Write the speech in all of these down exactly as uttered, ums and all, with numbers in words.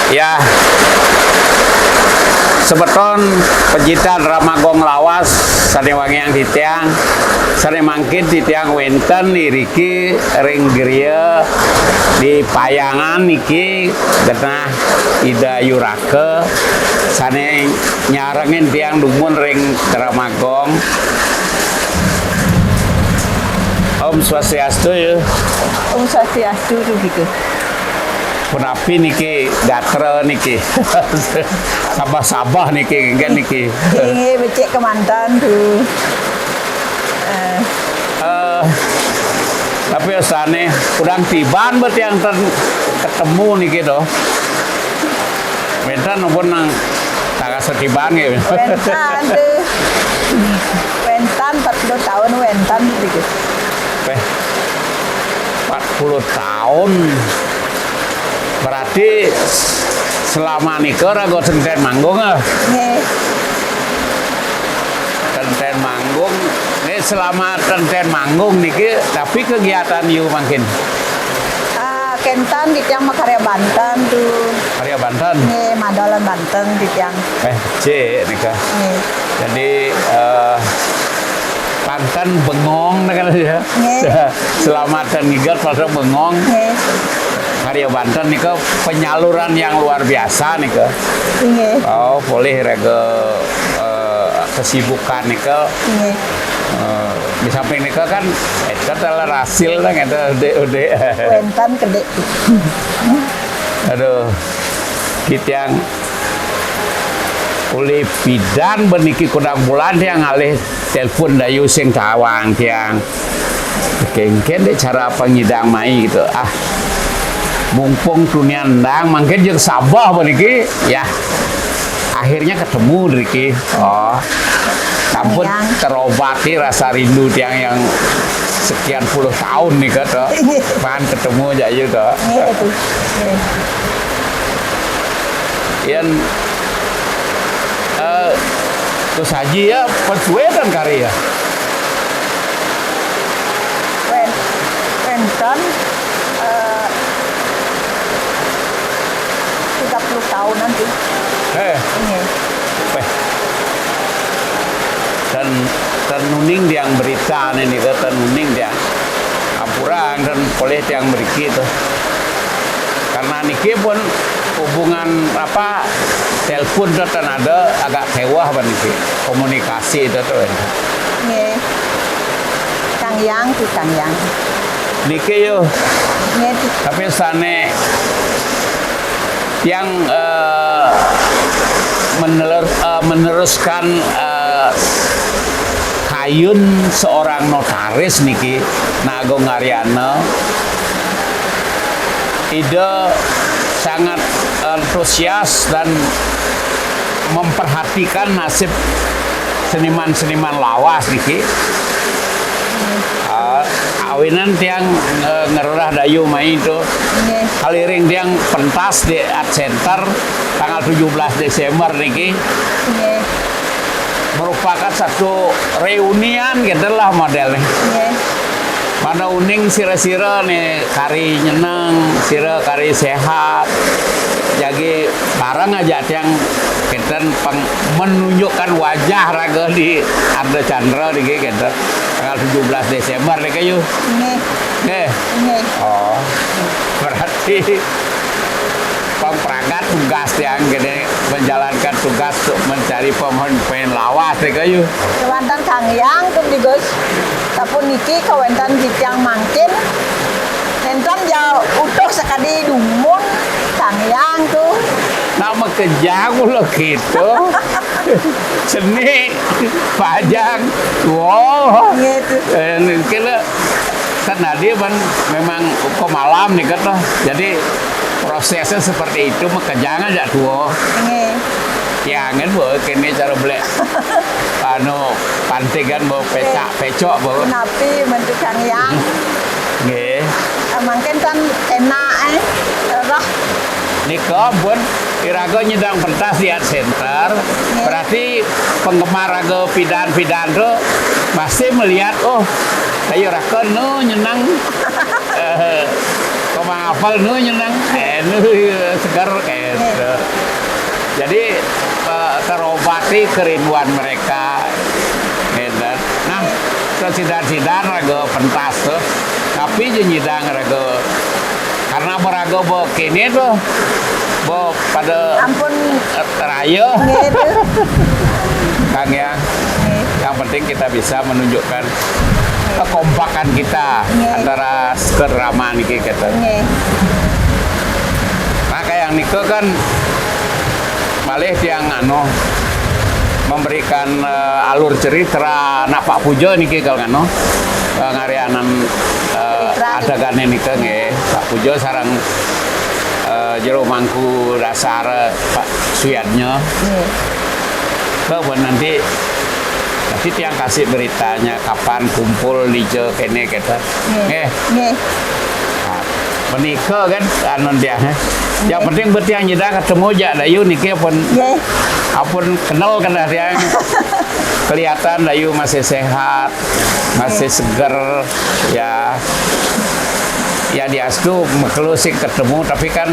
Ya, semeton pecinta drama gong lawas, sané wangiang titiang, sané mangkin titiang wénten iriki ring griya di Payangan niki genah Ida Yuraka sané nyarengin tiang dumun ring drama gong. Om Swastiastu, ya. Om Swastiastu, Tubiku. Punapi niki gatra niki? Sabah-sabah niki, kan niki. Inggih, becik kemanten, Tu. Eh. Eh, tapi asané kudang tiban bet yang ten ketemu niki to. Wénten ampun nang tanggal setiban nggih. Wénten, Tu. Wénten empat puluh tahun wénten, Tubiku. Péh, empat puluh tahun. Berarti selama nika raga ten ten manggung, ah? Nggih. Ten ten manggung. Nggih, selama ten ten manggung niki, tapi kegiatan Yu mangkin? Ah, kénten titiang makarya banten, Tu. Karya banten? Nggih, madolan banten titiang. Eh, cik nika. Nggih. Jadi, eh, pang ten bengong nika, ya. Nggih. Selama ten ngiget pas bengong. Nggih. Karya banten nika penyaluran yang luar biasa nika. Nggih. Oh, polih raga, eh, kesibukan nika. Nggih. Eh, di samping nika kan, eh, éta telah hasil lah, éta udik-udik. Wénten kedik. Aduh, titiang uli pidan beniki kudang bulan tiang ngalih telepon Dayu sing tawang tiang. Kéngkén deh cara apa ngidang mai gitu. Ah, mumpung tunian endang, mangkin jeung sabah beniki, ya. Akhirnya ketemu, Riki. Oh, ampun, terobati rasa rindu tiang yang sekian puluh tahun nih, kata. Pan ketemu aja gitu. Iya, itu. Iya. Yén, eh, terus haji ya, persuadan kari ya. Wén-, wénten, eh, tiga puluh tahunan sih. Eh. Iya. Wéh. Ten, ten uning tiang berita nika, ten uning tiang. Ampurang ten polih tiang mriki tuh. Karena niki pun hubungan apa, telepon tuh ten ada, agak kéweh baniki. Komunikasi itu tuh. Nggih. Kang Yang, Ki Kang Yang. Niki yo. Nggih, Ki. Tapi sané yang, eh, meneler-, eh, meneruskan, eh, kayun seorang notaris niki, Nah Agung Aryana, Ida sangat antusias dan memperhatikan nasib seniman-seniman lawas niki. Ah, awinan tiang, eh, ngrereh Dayu mai tu. Nggih. Kaliring tiang pentas di Art Center tanggal tujuh belas Desember niki. Nggih. Merupakan satu reunian gitu lah modelnya. Nggih. Mana uning sira-sira nih kari nyeneng, sira kari sehat. Jagi bareng aja tiang kita peng-, menunjukkan wajah raga di Ardha Candra niki kita. Tanggal tujuh belas Desember niki, Yu. Nggih. Nggih. Nggih. Oh. Berarti pang pragat tugas tiang kene menjalankan tugas untuk mencari pemain-pemain lawas niki, Yu. Kewanten Kang Yang tuh di Gus. Sapuniki kawéntenan titiang mangkin, nénten ja utuh sakadi dumun, Kang Yang tuh. Nak makejang ulah gitu. Seni, pajang, wow. Gitu. Eh, kira kan tadi kan memang ke malam nih kan tuh. Jadi prosesnya seperti itu, makejang aja tuh. Nggih. Tiangan bawa kene cara belek. Anu, pantigan bawa pecak, pecok bawa. Napi bentuk Kang Yang? Nggih. Eh, mangkin kan enak, eh, roh. Nika pun iraga nyidang pentas di Art Center, berarti penggemar raga pidan-pidan tuh pasti melihat, "Oh, ayo raka nu nyenang." Eh, pemahafal nu nyenang, eh, nu seger, gitu. Jadi, eh, terobati kerinduan mereka. Gitu. Nah, kesidan-sidan raga pentas tuh. Tapi je nyidang raga, karena meraga be kene tuh, be pada, ampun, eh, raya. Nggih, tuh. Kang ya. Nggih. Yang penting kita bisa menunjukkan kekompakan kita, nggih, antara seker rama niki gitu. Nggih. Nah, kayak nika kan malih tiang anu memberikan, eh, alur cerita napak puja niki kalau anu, eh, ngarianan, eh, adegannya nika nggih. Pak Puja sareng, eh, Jero Mangku Dasar, Pak Suyadnya. Nggih. Ke pun nanti, nanti tiang kasih beritanya kapan kumpul di je kene kita. Nggih. Nggih. Nggih. Nah, menika kan anu tiang, eh. Yang penting betiang nyidang ketemu jak Dayu niki pun, nggih, ampun kenal kena tiang. Kelihatan Dayu masih sehat, masih, nggih, seger, ya. Ya diastu mekelu sing ketemu, tapi kan,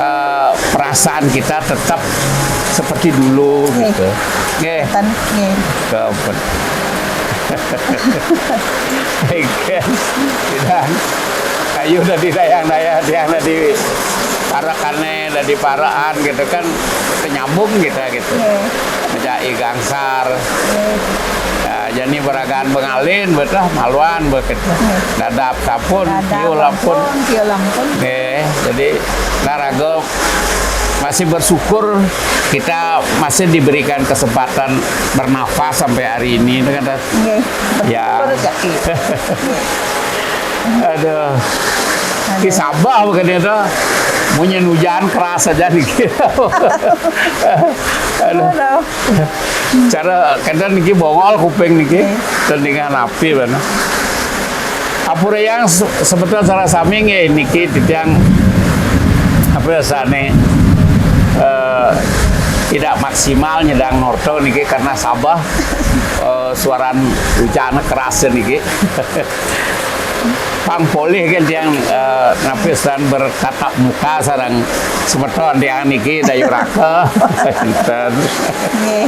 eh, perasaan kita tetap seperti dulu, nggih, gitu. Nggih. Ten-, nggih. Ke-, Baik, kan? Tidak. Kayu tadi dayang-dayang, tiang tadi parekannya, tadi parekan gitu kan, nyambung gitu, gitu. Nggih. Ngejai gangsar. Nggih. Ya, jadi beragaan bengalin, betah, maluan, begitu. Nggih. Dadap sampun, dadap kiul ampun, ampun. Kiul ampun. Nggih, jadi naraga masih bersyukur kita masih diberikan kesempatan bernafas sampai hari ini, itu kan. Nggih. Ya. Betul, Kak. Aduh. Aduh. Di Sabah bukan itu. Munyin hujan keras aja nih. Aduh. Aduh. Cara kadang niki bongol kuping niki. Nggih. Tendingan api benar. Ampurayang se-, sebetulnya salah sami nggih niki titiang apa ya sane, eh, tidak maksimal nyedang norto niki karena Sabah, eh, suaran hujan keras niki. Pang polih kan tiang, eh, napi san bertatap muka sareng semeton tiang niki Dayu Raka. Enten. Nggih.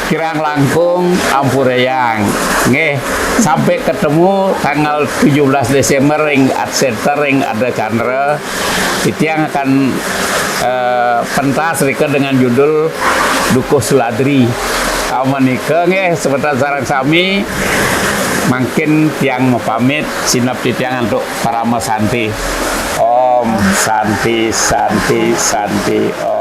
Kirang langkung ampurayang. Nggih, sampai ketemu tanggal tujuh belas Desember ring Art Center ring Ardha Candra. Titiang akan, eh, pentas rika dengan judul Dukuh Suladri. Amun nika nggih, semeton sareng sami, mangkin tiang mapamit, sinep titiang antuk parama santi. Om Santi, Santi, Santi, Om.